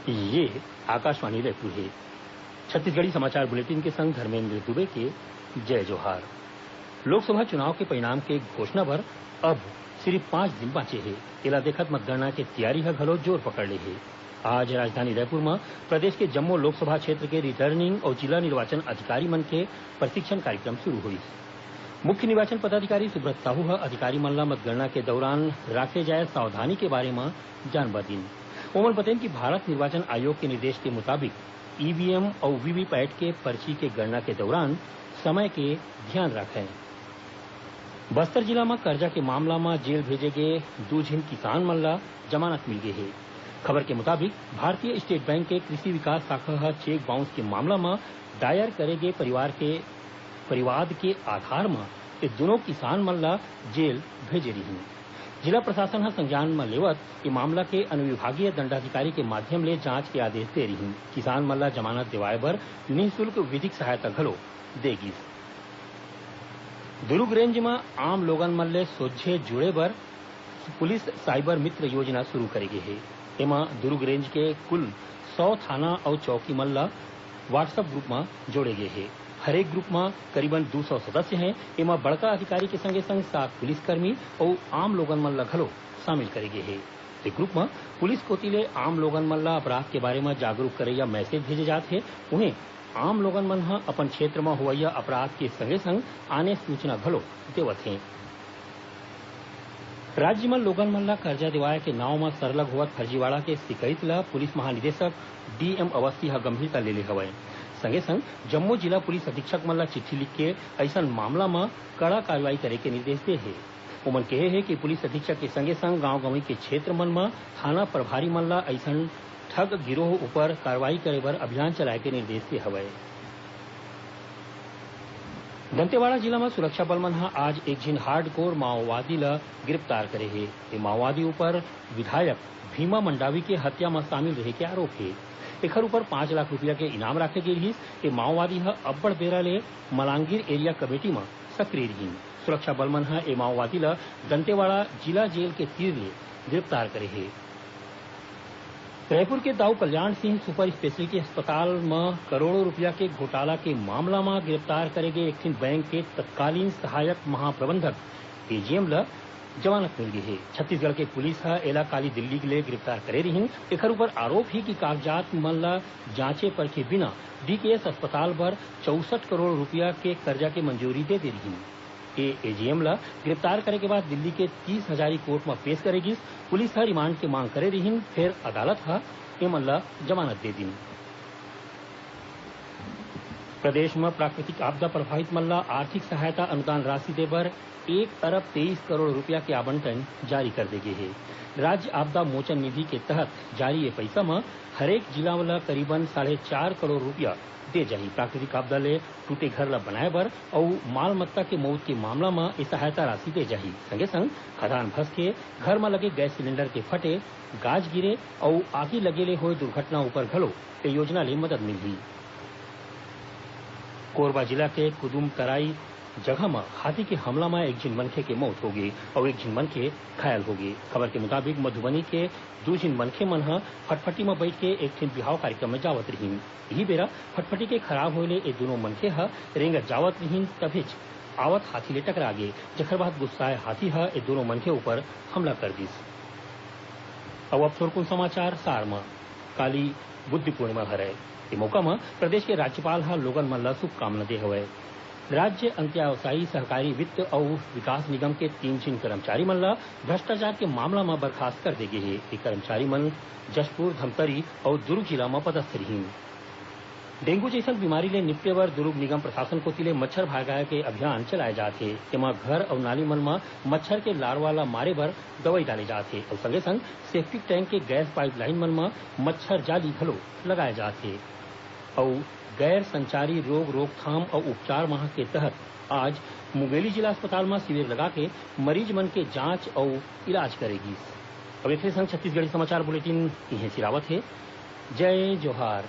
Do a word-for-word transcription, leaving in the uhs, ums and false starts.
ये आकाशवाणी रायपुर हे। छत्तीसगढ़ी समाचार बुलेटिन के संग धर्मेंद्र दुबे के जय जोहार। लोकसभा चुनाव के परिणाम के घोषणा बर अब सिरिफ पांच दिन बांचे हे। एला देखत मतगणना के तियारी ह घलो जोर पकड़ ले हे। आज राजधानी रायपुर म प्रदेश के जम्मो लोकसभा क्षेत्र के रिटर्निंग अउ जिला निर्वाचन अधिकारी मन के प्रशिक्षण कार्यक्रम शुरू होइस। मुख्य निर्वाचन पदाधिकारी सुब्रत साहू ह अधिकारी मन ल मतगणना के दौरान राखे जाए सावधानी के बारे म जानबा दिन। ओमन बतइन कि भारत निर्वाचन आयोग के निर्देश के मुताबिक ईवीएम अउ वीवीपैट के पर्ची के गणना के दौरान समय के ध्यान राखय। बस्तर जिला म करजा के मामला म जेल भेजे गे दू झिन किसान मन ल जमानत मिल गे हे। खबर के मुताबिक, भारतीय स्टेट बैंक के कृषि विकास शाखा ह चेक बाउंस के मामला म दायर करे गे परिवार के परिवाद के आधार म ये दुनों किसान मन ल जेल भेजे रिहिन। जिला प्रशासन ह संज्ञान म लेवत ये मामला के अनुविभागीय दंडाधिकारी के माध्यम ले जांच के आदेश दे रिहिन। किसान मन ल जमानत देवाय बर निःशुल्क विधिक सहायता घलो दे गिस। दुरूग रेंज म आम लोगन मन ले सोझे जुड़े बर पुलिस साइबर मित्र योजना शुरू करे गे हे। एमा दुरूग रेंज के कुल सौ थाना अउ चौकी मन ल WhatsApp ग्रुप म जोड़े गे हे। हरेक ग्रुप म करीबन दू सौ सदस्य हे। एमा बड़का अधिकारी के संगे संग सात पुलिसकर्मी अउ आम लोगन मन ल घलो शामिल करे गे हे। ए ग्रुप म पुलिस कोति ले आम लोगन मन ल अपराध के बारे म जागरूक करइया मैसेज भेजे जात हे। उहें, आम लोगन मन ह अपन क्षेत्र म होवइया अपराध के संगे संग आने सूचना घलो देवत हें। राज्य म लोगन मन ल करजा देवाय के नांव म सरलग होवत फर्जीवाड़ा के शिकायत ल पुलिस महानिदेशक डीएम अवस्थी ह गंभीरता ले ले हवय। संगे संग जम्मो जिला पुलिस अधीक्षक मन ल चिट्ठी लिख के अइसन मामला म कड़ा कार्रवाई करे के निर्देश दे हे। ओमन कहे हे कि पुलिस अधीक्षक के संगे संग गांव गंवई के क्षेत्र मन म थाना प्रभारी मन ल अइसन ठग गिरोह ऊपर कार्रवाई करे बर अभियान चलाए के निर्देश दे हवय। दंतेवाड़ा जिला म सुरक्षा बल मन ह आज एक झिन हार्डकोर माओवादी ल गिरफ्तार करे हे। ये माओवादी ऊपर विधायक भीमा मंडावी के हत्या म शामिल रहे के आरोप हे। एखर ऊपर पांच लाख रुपया के इनाम राखे गे रिहिस। ये माओवादी ह अब्बड़ बेरा ले मलांगीर एरिया कमेटी म सक्रिय रिहिन। सुरक्षा बल मन ह ए माओवादी ल दंतेवाड़ा जिला जेल के तीर ले गिरफ्तार करे हे। रायपुर के दाऊ कल्याण सिंह सुपर स्पेशलिटी अस्पताल म करोड़ों रुपया के घोटाला के मामला म गिरफ्तार करे गे एक ठिन बैंक के तत्कालीन सहायक महाप्रबंधक, एजीएम, ल जमानत मिल गे हे। छत्तीसगढ़ के पुलिस ह एला काली दिल्ली ले गिरफ्तार करे रिहिन। एखर ऊपर आरोप हे कि कागजात मन ल जांचे परखे बिना डीकेएस अस्पताल बर चौसठ करोड़ रुपया के कर्जा के मंजूरी दे दे रिहिन। ए एजीएम ल गिरफ्तार करे के बाद दिल्ली के तीस हजारी कोर्ट म पेश करे गिस। पुलिस ह रिमांड के मांग करे रिहिन, फेर अदालत ह एमन ल जमानत दे दिन। प्रदेश म प्राकृतिक आपदा प्रभावित मन ल आर्थिक सहायता अनुदान राशि दे बर एक अरब तेईस करोड़ रुपया के आवंटन जारी कर दे गे हे। राज्य आपदा मोचन निधि के तहत जारी ये पइसा म हरेक जिला ल करीबन साढ़े चार करोड़ रुपया दे जाही। प्राकृतिक आपदा ले टूटे घर ल बनाए बर अउ माल मत्ता के मउत के मामला म ए सहायता राशि दे जाही। संगे संग खदान भसके, घर म लगे गैस सिलेंडर के फटे, गाज गिरे अउ आगी लगे ले होए दुर्घटना ऊपर घलो ए योजना ले मदद मिलही। कोरबा जिला के कुदुम तराई जगह म हाथी के हमला म एक झिन मनखे के मउत होगे अउ एक झिन मनखे घायल होगे। खबर के मुताबिक, मधुबनी के दू झिन मनखे मन ह फटफटी म बइठ के एक ठिन बिहाव कार्यक्रम म जावत रिहिन। इही बेरा फटफटी के खराब होए ले ए दूनों मनखे ह रेंगत जावत रिहिन, तभेच आवत हाथी ले टकरा गे, जेखर बाद गुस्साए हाथी ह ए दूनों मनखे ऊपर हमला कर दिस। अउ अब थोरकुन समाचार सार म। काली बुद्ध पूर्णिमा हरय। ए मौका म प्रदेश के राज्यपाल ह लोगन मन ल शुभकामना दे हवय। राज्य अंत्यावसायी सहकारी वित्त अउ विकास निगम के तीन झिन कर्मचारी मन ल भ्रष्टाचार के मामला म बर्खास्त कर दे गे हे। ये कर्मचारी मन जशपुर, धमतरी अउ दुर्ग जिला म पदस्थ रिहिन। डेंगू जइसन बीमारी ले निपटे बर दुर्ग निगम प्रशासन कोति ले मच्छर भगाए के अभियान चलाए जात हे। एमा घर अउ नाली मन म मच्छर के लार्वा ल मारे बर दवई डाले जात हे अउ संगे संग सेप्टिक टैंक के गैस पाइपलाइन मन म मच्छर जाली घलो लगाए जात हे। अउ गैर संचारी रोग रोकथाम अउ उपचार माह के तहत आज मुंगेली जिला अस्पताल म शिविर लगा के मरीज मन के जांच अउ इलाज करे गिस। अब एखरे संग छत्तीसगढ़ी समाचार बुलेटिन इहें सिरावत हे। जय जोहार।